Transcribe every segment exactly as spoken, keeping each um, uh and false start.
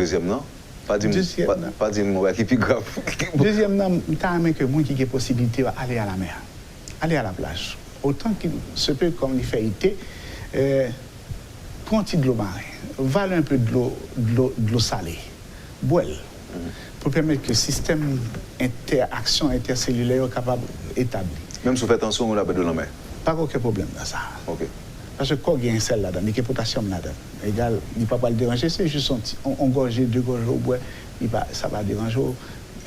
Dezyèm nan, pa di m, Dezyèm pa, nan. Pa di m wè ki pi grav. Dezyèm nan, m ta renmen ke moun ki gen posibilite yo ale a la mè, ale a la plaj. Otan ki se pe kòm li fè ite, eh, pran ti dlo maren, vale un peu dlo, dlo, dlo sale, bwè l, pou pèmèt ke sistèm entèaksyon entèselilè yo kapab etabli. Menm si w fè tansyon, ou dwe bwè dlo lanmè. Pa gen okenn pwoblèm nan sa. Ok. Paske kò gen sèl ladan, li gen potasyòm ladan. Egal, li pa pral deranje, se jis yon ti, yon, yon gòje, de gòje ou bwè, li pa, sa pa deranje w.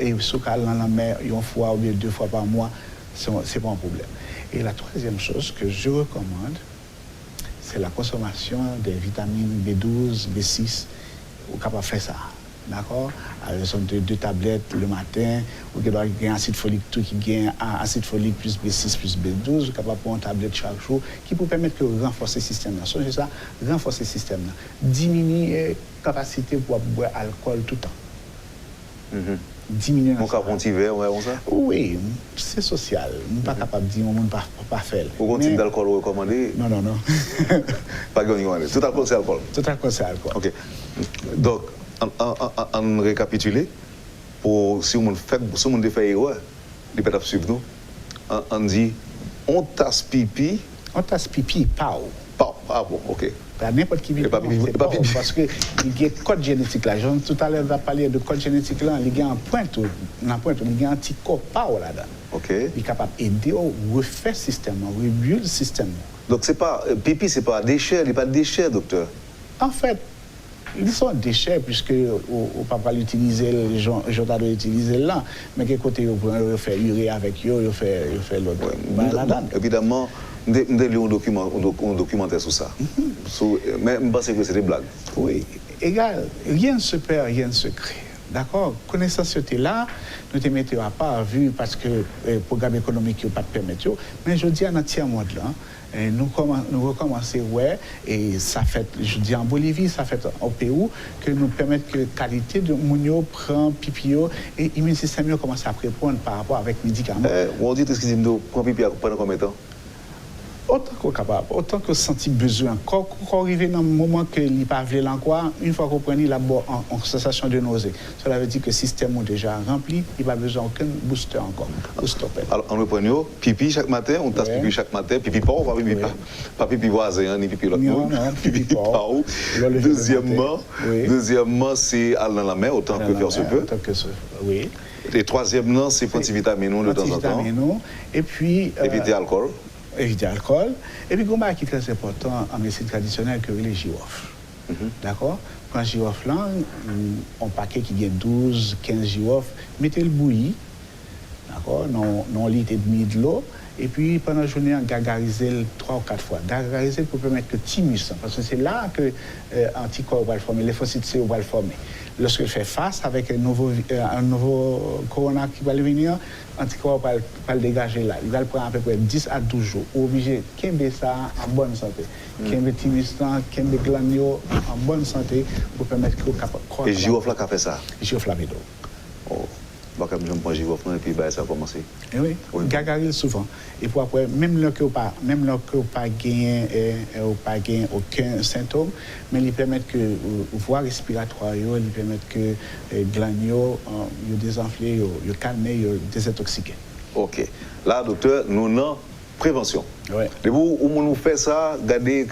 E si w ka al nan lanmè yon fwa oubyen de fwa pa mwa, se, se pa yon pwoblèm. Et la troisième chose que je recommande, c'est la consommation des vitamines B douze, B six. Ou kapab fè sa. Dakò? A rezon de de tablèt le maten, ou gen dwa gen asid folik tou ki gen a- asid folik plis B sis plis B douz, ou kapab pran yon tablèt chak jou ki pou pèmèt ke w ranfòse sistèm nan. Sonje sa, ranfòse sistèm nan. Diminye kapasite pou w ap bwè alkòl toutan. Diminye nan Mwen ka pran ti vè, wè, konsa? Wi, se sosyal. M pa kapab di yon moun pa, pa fè l. Ou gen yon tip dalkòl ou rekòmande? Non, non, non. Pa gen yon rekòmande. Tout alkòl se alkòl. Tout alkòl se alkòl. Ok. Donk, an, an, an, an rekapitile, pou si yon moun fè, si yon moun te fè erè, li pa t ap swiv nou. An, an di, yon tas pipi. Yon tas pipi pa w. Pa w. Ah bon, ok. Pa nenpòt ki pipi, E pa non, pipi, se e pa pa w, pipi. Paske li gen kòd jenetik la. Jan toutalè n t ap pale de kòd jenetik la, li gen anpwent ou, nan anpwent ou, li gen antikò pa w ladan. Ok. Li kapab ede w refè sistèm nan, rebuild sistèm nan. Donk, se pa, pipi, se pa dechè, li pa dechè, doktè. Anfèt, li se yon dechè, piske ou, ou pa pral itilize l jan, jan w ta dwe itilize l lan. Men gen kote yo pran, yo fè ire avèk yo, yo fè, yo fè lòt bagay ladan. Evidaman, m te, m te li yon dokiman, yon dok- yon dokimantè sou sa. Sou, men m panse ke se te blag. Oui, égal, rien ne se perd, rien ne se crée. Dakò? Konesans yo te la, nou te mete yo apa, vi paske eh, pwogram ekonomik yo pa t pèmèt yo. Men jodi a, nan tyè mond lan, eh, nou, kòman, nou rekòmanse wè, e sa fèt jodi a an Bolivi, sa fèt o Pewou, ke nou pèmèt ke kalite de moun yo pran pipi yo, e imin sistèm yo kòmanse ap reponn pa rapò avèk medikaman. Eh, ou oditris ki di m do, pran pipi a pandan konbyen tan? Otan ke w kapab, otan ke w santi bezwen an kò, kò w rive nan moman ke li pa vle l ankò a, yon fwa ke w pran li, l ap ba w an, an sansasyon de noze. Sela vle di ke sistèm ou deja ranpli, li pa bezwen okenn booster ankò pou stope l. Alò, ann reprann yo, pipi chak maten, yon tas pipi chak maten, pipi pa w, pa pipi pa, pa pipi vwazen an, ni pipi lòt moun. Non, non, pipi pa w. Lè w leve le maten. Dezyèmman, dezyèmman, se al nan lanmè, otan ke fè se pe. Otan ke se, wi. E twazyèm nan, se pran ti vitamin ou de tanzantan. Pran ti vitamin ou, epi, Evite alkòl. Evite alkòl. Epi gen yon bagay ki trè enpòtan an medsin tradisyonèl ke yo rele jiwòf. Dakò? Pran jiwòf lan, yon pake ki gen douz, kenz jiwòf, mete l bouyi. Dakò? Nan, nan yon lit edmi dlo. Epi pandan jounen an, gagarize l twa ou kat fwa. Gagarize l pou pèmèt ke timis lan, paske se la ke eh, antikò yo pral fòme, lenfosit C yo pral fòme. Lòske l fè fas avèk nouvo, eh, nouvo kowona ki pral vini an, antikò yo pral, pral degaje la. Li pral pran apeprè dis a douz jou. Ou oblije kenbe sa an bòn sante. Kenbe timis lan, kenbe glann yo an bòn sante pou pèmèt ke w kapab kò a. E jiwòf la ka fè sa? Jiwòf la ap ede w. Oh. M pa ka janm pran jiwòf non epi bagay sa kòmanse. E wi, gagari l souvan. Epi w ap wè, menm lè ke w pa, menm lè ke w pa genyen, eh, eh, ou pa genyen okenn sentòm, men li pèmèt ke, eh, vwa respiratwa yo, li pèmèt ke, eh, glann yo, eh, yo dezanfle, yo, yo kalme, yo dezentoksike. Ok. La, doktè, nou nan prevansyon. Depi w, ou moun ou fè sa, gade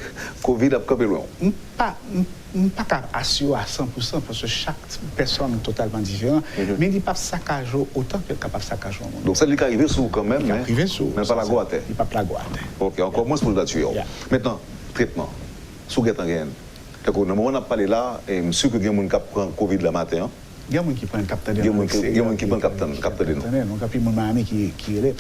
kovid ap kanpe lwen w. M pa, m, m pa ka asire w a san pou san, paske chak pèsòn totalman diferan, men li p ap sakaje w otan ke l kapab sakaje yon moun. Donk, sa li ka rive sou ou kanmenm, men li p ap lage w atè. Li p ap lage w atè. Ok, ankò mwens pou l ta tiye w. Mentnan, tretman, si w gentan genyen l. Tankou nan moman n ap pale la, e m si ke gen moun k ap pran kovid la maten an, Gen moun ki pran l k ap tande nou. Gen moun ki pran l k ap tann, k ap tande nou. Nou gen anpil moun Miami ki, ki rele.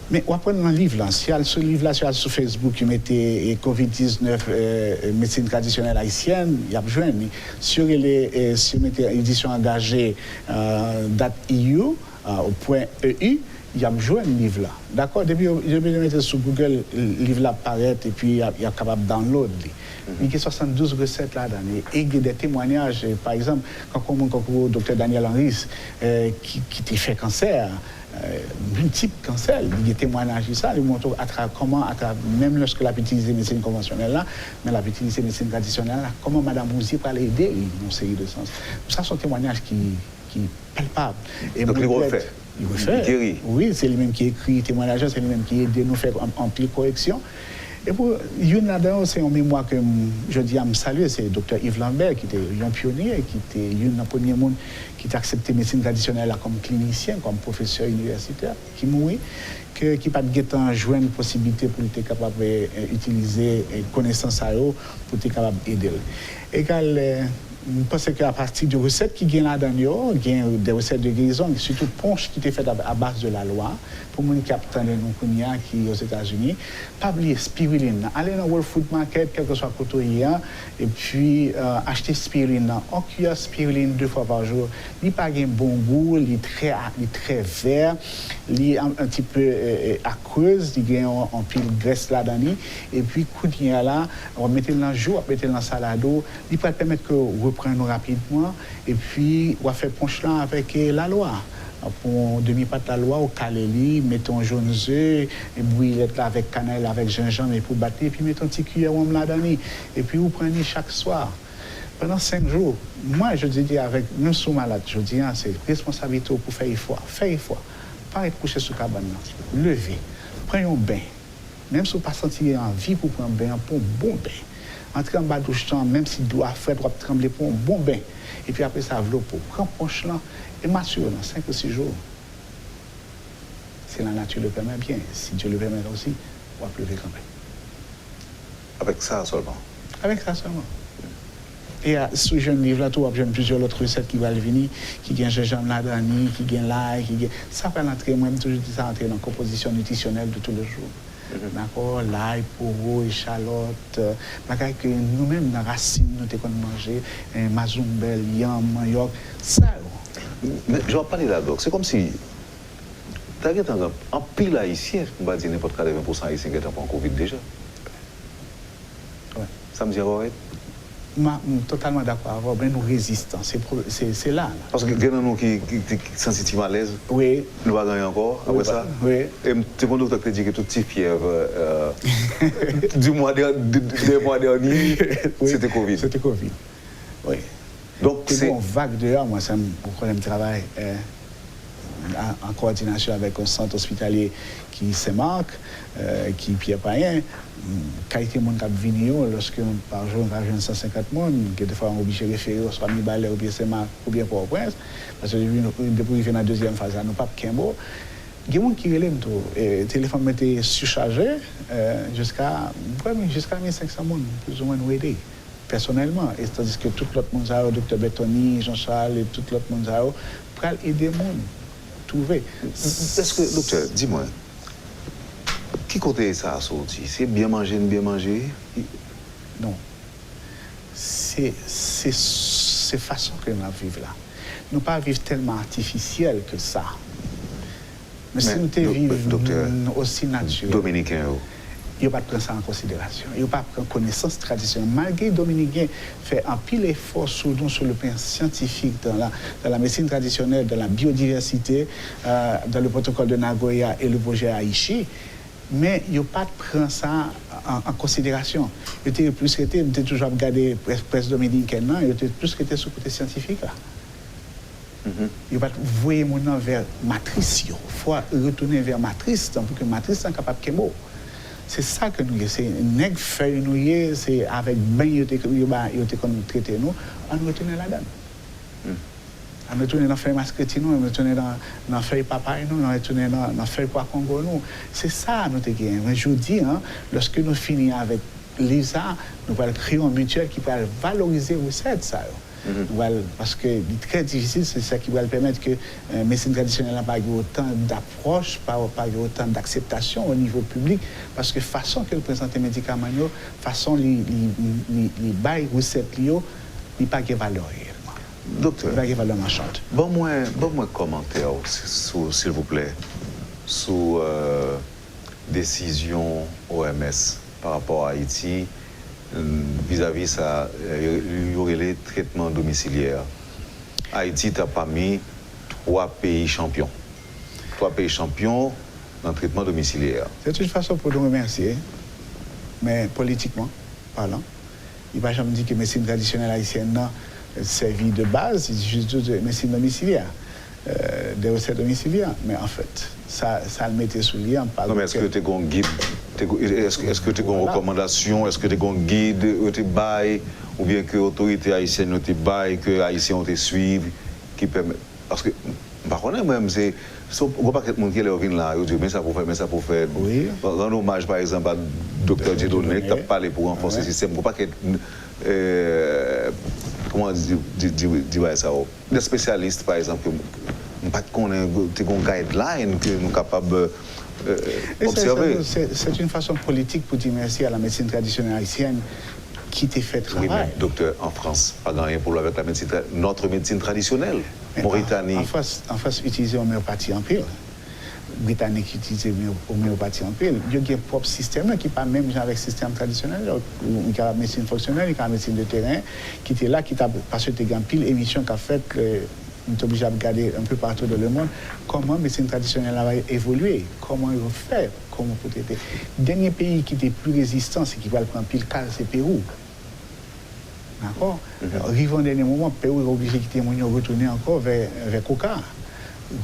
Men w ap pran nan liv la. Si y al sou liv la, si y al sou Facebook, yo mete eh, kovid diznèf, eh, medsin tradisyonèl ayisyèn, y ap jwenn li. Si yo rele, eh, si yo mete edisyon angaje eh, dot E U, ah, pwen E U, y ap jwenn liv la. Dakò? Depi yo, depi yo mete sou Google, liv la ap parèt epi y ap, y ap kapab download li. Li gen swasanndouz resèt ladan li. E gen de temwanyaj, eh, pa egzanp, kankou yon moun kankou doktè Daniel Henrys, eh, ki, ki te fè kansè, eh, miltip kansè. Li gen temwayaj de sa, li montre w atrav-, kòman, atrav-, menm lòske l ap itilize medsin konvansyonèl la, men l ap itilize medsin tradisyonèl la, kòman Madanm Rouzier pral ede l nan yon seri de sans. Sa se yon temwayaj ki, ki palpab. E Donk, li refè. Li refè. Li geri. Wi, se li menm ki ekri temwayaj la, se li menm ki ede nou fè an-, anpil koreksyon. Epi, youn ladan yo, se yon memwa ke m, jodi a, m salye, se Doktè Yves Lambert, ki te yon pyonye, ki te youn nan premye moun ki te aksepte medsin tradisyonèl la kòm klinisyen, kòm pwofesè inivèsitè, ki mouri, ke, ki pa t gentan jwenn posiblite pou l te kapab, eh, eh, itilize, eh, konesans sa yo pou te kapab ede l. Egal, eh, m panse ke apati de resèt ki gen ladan yo, gen de resèt de gerizon, sitou ponch ki te fèt a, a baz de lalwa, pou moun ki ap tande nou kounye a, ki Ozetazini, pa bliye spirilin nan. Ale nan Whole Food Market, kèlkeswa kote w ye a, epi, eh, achte spirilin nan. On kiyè spirilin de fwa pa jou. Li pa gen bon gou, li trè, li trè vè, li an, an ti pe, eh, eh, akwez, li gen yon, anpil grès ladan li. Epi kounye a la, w ap mete l nan ji w, w ap mete l nan salad ou. Li pral pèmèt ke w reprann ou rapidman. Epi, w ap fè ponch lan avèk, eh, lalwa. Pran yon demi pat lalwa, ou kale li, mete yon jòn ze, e bouyi lèt la avèk kanèl, avèk jenjanm, epi ou bat li, epi mete yon ti kiyè wonm ladan li. Epi ou pran li chak swa. Pandan senk jou, mwen, je di avèk, menm si w malad, jodi a, se responsablite w pou fè efò a. Fè efò a. Pa ret kouche sou kabann nan. Leve. Pran yon ben. Menm si w pa santi anvi pou pran ben an, pran yon bon ben. Antre anba douch lan, menm si dlo a frèt, w ap tranble, pran yon bon ben. Epi apre sa, vlope w. Pran ponch lan e matire w nan senk ou sis jou. Si la nature le permet bien, si Dieu le permet aussi, w ap leve kanpe. Avèk sa sèlman? Avèk sa sèlman. E a, si w jwenn liv la tou, w ap jwenn plizyè lòt resèt ki pral vini, ki gen jenjanm ladan li, ki gen lay, ki gen, sa pral antre, mwen, m toujou di sa, antre nan konpozisyon nitrisyonèl de tous les jours. Dakò? Lay, powo, echalòt, eh, bagay ke nou menm nan rasin nou te konn manje, eh, mazonbèl, yanm, manyòk, sa yo. Men, jan w ap pale la, Dòk, se kòmsi ta gentan gen anpil Ayisyen, m pa di nenpòt katreven pousan Ayisyen gentan pran kovid deja. Sa m di a kòrèk? M, m totalman dakò avè w, men nou rezistan. Se, se, se la, la. Paske gen nan nou ki, ki, ki santi ti malèz. Wi. Nou pa gen anyen ankò, apre sa. Wi. E m te gen yon doktè ki te di ke tout ti fyèv, euh, du mois de, de, de mwa dènye, se te kovid. Se te kovid. Wi. Donk, se yon vag deyò, mwen, sa m, ou konnen m travay, eh, an, an kowòdinasyon avèk yon sant ospitalye ki Sen Mak, eh, ki Pyè Payen. Kalite moun k ap vini yo, lòske pa jou nou ka jwenn san senkant moun, gen de fwa nou oblije refere yo swa Mibalè oubyen Sen Mak oubyen Pòtoprens, paske depi, depi w rive nan dezyèm faz la, nou p ap kenbe w. Gen moun ki rele m tou, eh, telefòn mwen te sichaje, eh, jiska, m kwè, jiska mil senk san moun, plizoumwen, nou ede pèsonèlman, e tandiske tout lòt moun sa yo, Doktè Bertony, Jean Charles, e tout lòt moun sa yo, pral ede moun twouve. Èske, doktè, di mwen, ki kote sa a soti? Se byen manje n byen manje? Non. Se, se, se fason ke n ap viv la. Nou pa viv tèlman atifisyèl ke sa. Men si nou te viv osi natirèl, Dominiken yo, yo pa t pran sa an konsiderasyon. Yo pa pran konesans tradisyonèl. Malgre Dominiken fè anpil efò sou nou, sou le plan syantifik, dans la, dans la médecine traditionnelle, dans la biodiversité, euh, dans le protocole de Nagoya et le projet Aichi, men yo pa t pran sa an, an konsiderasyon. Yo te plis rete, m te toujou ap gade près, près dominikèn nan, yo te plis rete sou kote syantifik la. Yo pa t voye moun nan vè matris yo. Fò retounen vè matris lan pou ke matris lan kapab kenbe w. Se sa ke nou ye. Se nèg fèy nou ye, se avèk beny yo te, yo ba, yo te konn trete nou. Ann retounen ladan l. Ann retounen nan fèy maskreti nou, ann retounen nan, nan fèy papay nou, ann retounen nan, nan fèy pwa kongo nou. Se sa nou te genyen. Men jodi a, lòske nou fini avèk liv sa a, nou pral kreye yon mityèl ki pral valorize resèt sa yo. Nou pral, paske li trè difisil, se sa ki pral pèmèt ke, eh, medsin tradisyonèl la pa gen otan dapwòch, pa, pa gen otan dakseptasyon o nivo piblik, paske fason ke l prezante medikaman yo, fason li, li, li, li bay resèt li yo, li pa gen valè reyèlman. Doktè, li pa gen valè machann. Ban mwen, ban mwen kòmantè w, si, sou, silvouplè, sou, euh, desizyon O M S pa rapò a Ayiti, euh, vizavi sa, euh, yo, yo rele trètman domisilyè a. Ayiti ta pami twa peyi chanpyon. Twa peyi chanpyon nan tretman domisilyè. C'est une façon pour nous remercier, mais politiquement parlant, li pa janm di ke medsin tradisyonèl ayisyèn nan sèvi de baz, li jis di medsin domisilyè, euh, des recettes domiciliaires. Men anfèt, sa, sa l mete sou li an pa. Non, men èske te gen yon gid, te gen- èske, èske te gen yon rekòmandasyon, èske te gen yon gid yo te bay, oubyen ke otorite ayisyèn yo te bay, ke ayisyen yo te swiv, ki pèmèt, paske m pa konnen mwen, se, se yon pakèt moun ki lè yo vin la, yo di men sa pou fè, men sa pou fè. Rann omaj pa egzanp a Doktè Dieudonné k t ap pale pou ranfòse sistèm, yon pakèt, euh, kòman di, di, di, di bagay sa yo, de espesyalis pa egzanp, ke m pa t konnen te gen yon guideline ke nou kapab, euh, obsève. C'est une façon politique pour dire merci à la médecine traditionnelle haïtienne qui te fait travail. Wi, men doktè, an Frans pa gen anyen pou l wè avèk la medsin, notre médecine traditionnelle. Moritani. An Frans, an Frans itilize omeyopati anpil. Britanik itilize omeyopati anpil. Yo gen pwòp sistèm nan ki pa menm jan avèk sistèm tradisyonèl yo. Ou kapab medsin fonksyonèl, ou kapab medsin de teren, ki te la, ki t ap, paske te gen anpil emisyon k ap fèt, nou te oblije ap gade un peu partout dans le monde, kòman medsin tradisyonèl la va evolye, kòman yo fè, kòman pou trete. Dènye peyi ki te pi rezistan, se ki pral pran anpil ka, se Pewou. Dakò? Rive yon dènye moman, Pewou oblije kite moun yo retounen ankò vè, vè koka.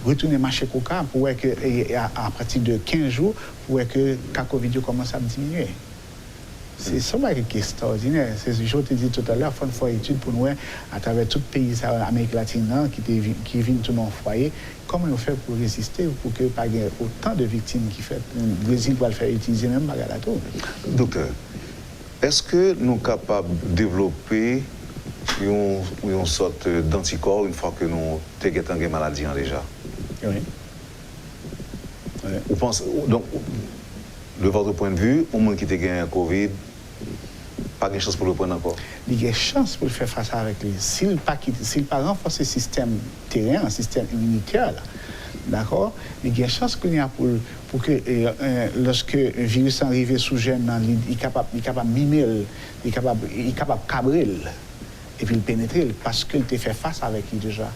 Retounen mache koka pou wè ke, e, a, apati de kenz jou, pou wè ke ka kovid yo kòmanse ap diminye. Se, se yon bagay ki ekstraòdinè. Se jan w te di toutalè, fò n fè etid pou n wè, atravè tout peyi sa yo, Amerik Latin nan, ki te vi-, ki vin tounen yon fwaye, kòman yo fè pou reziste, pou ke pa gen otan de viktim ki fèt. Brezil pral fè itilize menm bagay la tou. Doktè, èske nou kapab devlope yon, yon sòt dantikò yon fwa ke nou te gentan gen maladi an deja? Wi. Ou panse, donk, de votre point de vue, yon moun ki te gen kovid pa gen chans pou l reprann ankò? Li gen chans pou l fè fas avèk li. Si l pa kite, si l pa ranfòse sistèm teren an, sistèm iminitè la, dakò, li gen chans kounye a pou l, pou ke, e, e, lòske viris lan rive sou jèn nan, li, li kapab, li kapab mime l, li kapab, li kapab kabre l, epi l penetre l, paske l te fè fas avèk li deja.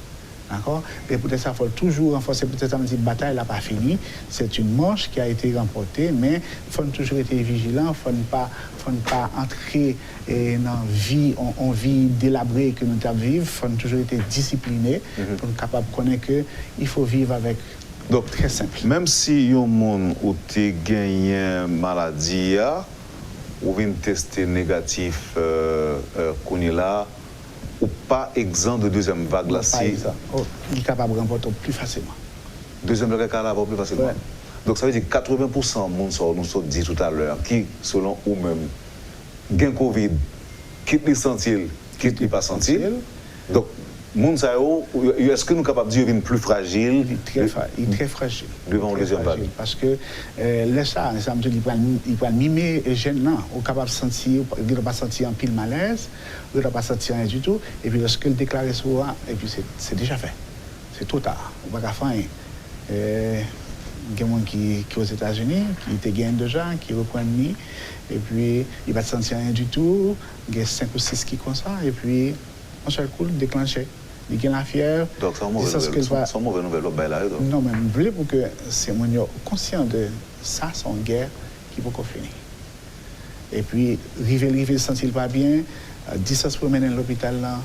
Dakò? Men poutèt sa, fò l toujou ranfòse, poutèt sa m di batay la pa fini, c'est une manche qui a été remportée, men fò n toujou rete vijilan, fò n pa, fò n pa antre, e, nan vi, on, on vi delabre ke nou t ap viv, fò n toujou rete disipline pou n kapab konnen ke il faut vivre avec. Donk, très simple. Menm si yon moun ou te genyen maladi a, ou vin teste negatif, euh, euh, kounye la, ou pa egzan de dezyèm vag la. Si li kapab ranpòte w pli fasilman. Dezyèm vag la ka lave w pli fasilman. Donk, sa vle di katreven pousan moun sa yo nou sot di toutalè, ki, selon ou menm, gen kovid, kit li santi l, kit li pa santi l. Donk, moun sa yo, yo, èske nou kapab di yo vin pli frajil? Li trè fra-, li trè frajil. Devan yon dezyèm vag. Paske, euh, lè sa, sa m di, li pral, li pral mime jèn nan. Ou kapab santi, ou pa, ou pa santi anpil malèz, ou pa santi anyen ditou. Epi lòske l deklare sou ou a, epi se, se deja fè. Se twò ta. Ou pa ka fè anyen. Euh, gen moun ki, ki Ozetazini, ki te genyen deja, ki reprann li. Epi, li pa t santi anyen ditou. Gen senk ou sis ki konsa. Epi, yon sèl kou, l deklanche. Li gen lafyèv. Donk, se yon move nouvèl, se yon move nouvèl w ap bay la, wi, donk. Non, men m vle pou ke se moun yo konsyan de sa, se yon gè ki poko fini. Epi, rive l rive, l santi l pa byen, distans pou yo mennen l lopital la,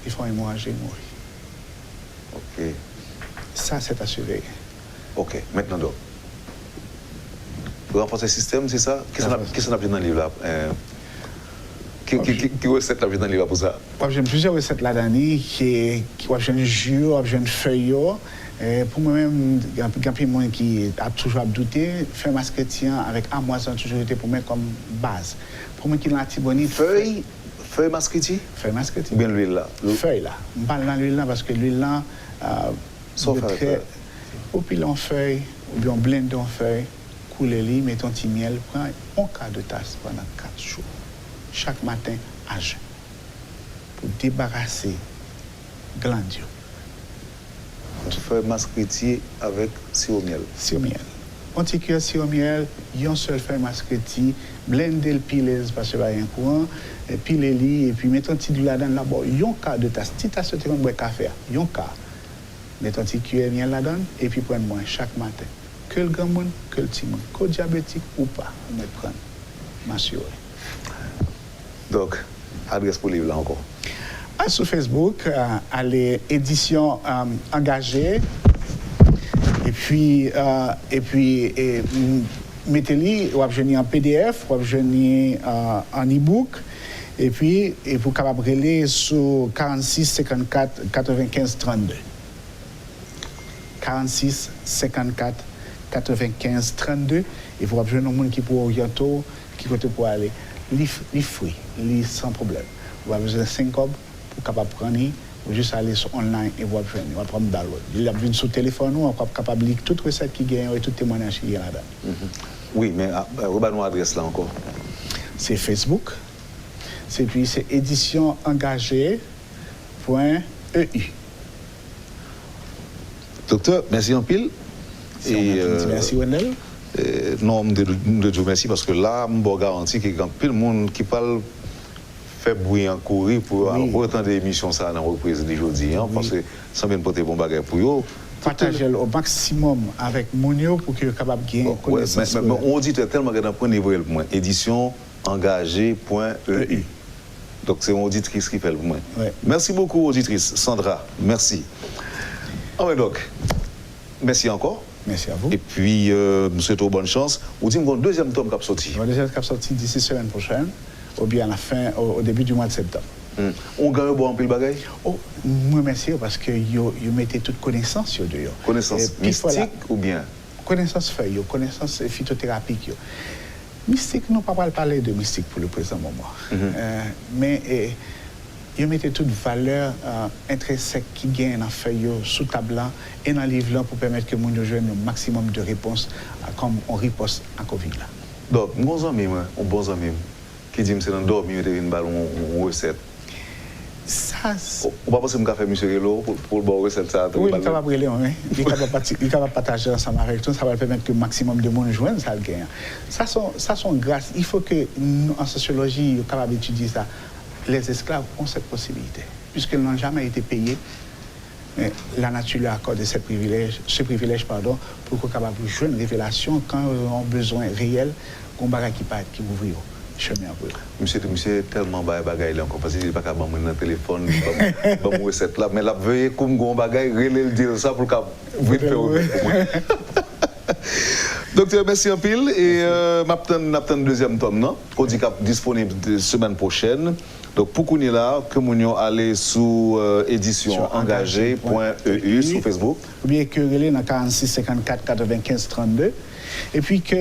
li fè yon emoraji, li mouri. Ok. Ça, c'est à surveiller. Ok, mentnan, dòk. Ranfòse sistèm, se sa? Kisa n ap, kisa n ap jwenn nan liv la? Eh, ki, ki, ki, ki resèt n ap jwenn nan liv la pou sa? W ap jwenn plizyè resèt ladan li, ki, ki w ap jwenn ji yo, w ap jwenn fèy yo. Eh, pou mwen menm, gen, gen anpil moun ki ap toujou ap doute, fèy maskreti an avèk amwaz lan toujou rete pou mwen kòm baz. Pou moun ki nan Latibonit, fèy, fèy maskreti? Fèy maskreti. Oubyen lwil la? Fèy la. M pa al nan lwil la paske lwil la, ah, Sa w fè avèk fèy? Ou pile yon fèy, oubyen w blende yon fèy, koule li, mete yon ti myèl, pran yon ka de tas pandan kat jou, chak maten a jèn, pou debarase glann yo. Yon fèy maskreti avèk siwo myèl. Siwo myèl. Yon ti kiyè siwo myèl, yon sèl fèy maskreti, blende l, pile l, paske pa gen kouran, pile li, epi mete yon ti dlo ladan l, l ap ba w yon ka de tas, ti tas yo te konn bwè kafe a, yon ka. Met yon ti kiyè myèl ladan l, epi pran l bwè chak maten. Ke l granmoun, ke l timoun, ke w dyabetik ou pa, ou mèt pran l. M asire. Donk, adrès pou liv la ankò. A, sou Facebook, euh, ale Edisyon, euh, Angaje, epi, euh, epi, e, m, mete li, w ap jwenn li an P D F, w ap jwenn li, euh, an e-book, epi, epi w kapab rele sou karannsis senkannkat katrevenkenz trannde. Karannsis senkannkat katrevenkenz trannde, epi w ap jwenn yon moun ki pou oryante w ki kote pou ale. Li, li fri, li san pwoblèm. Ou pa bezwen senk kòb pou w kapab pran li, ou jis ale sou online epi w ap jwenn li, w ap pran download. Li ap vin sou telefòn ou, w ap kapab li tout resèt ki gen yo e tout temwayaj ki gen ladan l. Wi, men a, reba nou adrès la ankò. Se Facebook, epi se Edisyon Angaje pwen E U. Doktè, mèsi anpil. Se mwen ki di mèsi, Wendell. Non, m te, m te di w mèsi paske la, m ba w garanti ke gen anpil moun ki pral fè bri an kouri pou yo al retande emisyon sa a nan repriz li jodi a, paske sanble n pote bon bagay pou yo. Pataje l o maksimòm avèk moun yo pou ke yo kapab gen konesans. Men yon oditè tèlman gentan pran li voye l pou mwen. Edisyon angaje pwen E U. Donk, se yon oditris ki fè l pou mwen. Mèsi bokou, oditris Sandra. Mèsi. Anben donk, mèsi ankò. Mèsi a vou. Epi, euh, m swete w bòn chans. Ou di m gen yon dezyèm tòm k ap soti. Yon dezyèm k ap soti disi semèn pwochèn, oubyen a la fen, o, o debi di mwa de septanm. Ongan yo ba w anpil bagay? O, m remèsye yo paske yo, yo mete tout konesans yo deyò. Konesans mistik oubyen? Konesans fèy yo, konesans fitoterapik yo. Mistik, nou pa pral pale de mistik pou le prezan moman. Men, e, yo mete tout valè, e, entrensèk ki genyen nan fèy yo sou tab la e nan liv lan pou pèmèt ke moun yo jwenn yon maksimòm de repons, e, kòm yon ripòs a kovid la. Donk, m gen yon zanmi mwen, yon bon zanmi m, ki di m se nan dòmi yo te vin ba l yon, yon resèt. Sa. Ou pa panse m ka fè misye rele w pou, pou l ba w resèt sa a tou? Wi, li kapab rele mwen, wi. Li kapab pati, li kapab pataje ansanm avèk nou. Sa pral pèmèt ke maksimòm de moun jwenn sa l genyen. Sa se yon, sa se yon gras. Il faut que nou, an sosyoloji, yo kapab etidye sa. Les esclaves ont cette possibilité, puisqu'ils n'ont jamais été payés. Mais la nature leur accorde ce privilège, ce privilège, pardon, pou ke yo kapab jwenn revelasyon kan yo gen yon bezwen reyèl, gen yon bagay ki parèt ki ouvri yo, chemen an pou yo. Misye, misye tèlman bay bagay li ankò, paske li pa ka ban mwen nan telefòn, ban m, ban m resèt la, men l ap veye kou m gen yon bagay, rele l, di l sa pou l ka vin fè remèd pou mwen. Doktè, mèsi anpil. E, euh, m ap tann, n ap tann dezyèm tòm nan, k ou di k ap disponib semèn pwochèn. Donk, pou kounye la, ke moun yo ale sou, euh, edisyon angaje pwen E U sou Facebook. Oubyen ke rele nan karannsis senkannkat katrevenkenz trannde. Epi ke,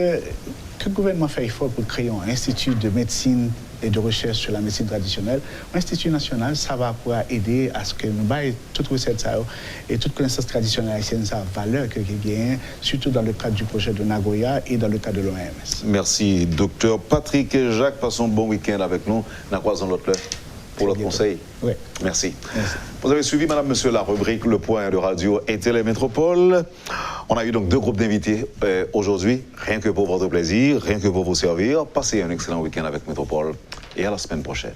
ke gouvènman fè efò pou kreye yon Institut de médecine et de recherche sur la médecine traditionnelle, yon enstiti nasyonal, sa va pou ede a ce que nou bay tout resèt sa yo e tout konesans tradisyonèl ayisyèn sa, valè ke, ke genyen, surtout dans le cadre du projet de Nagoya et dans le cadre de l'O M S. Merci, Doktè Patrick Jacques. Pase yon bon wikenn avèk nou. N a kwaze yon lòt lè pou lòt konsèy. Mèsi. Vous avez suivi, mesdames, messieurs, la rubrique Le Point de Radio et Télé Métropole. On a eu donc deux groupes d'invités, euh, aujourd'hui, rien que pour votre plaisir, rien que pour vous servir. Passez un excellent week-end avec Métropole et à la semaine prochaine.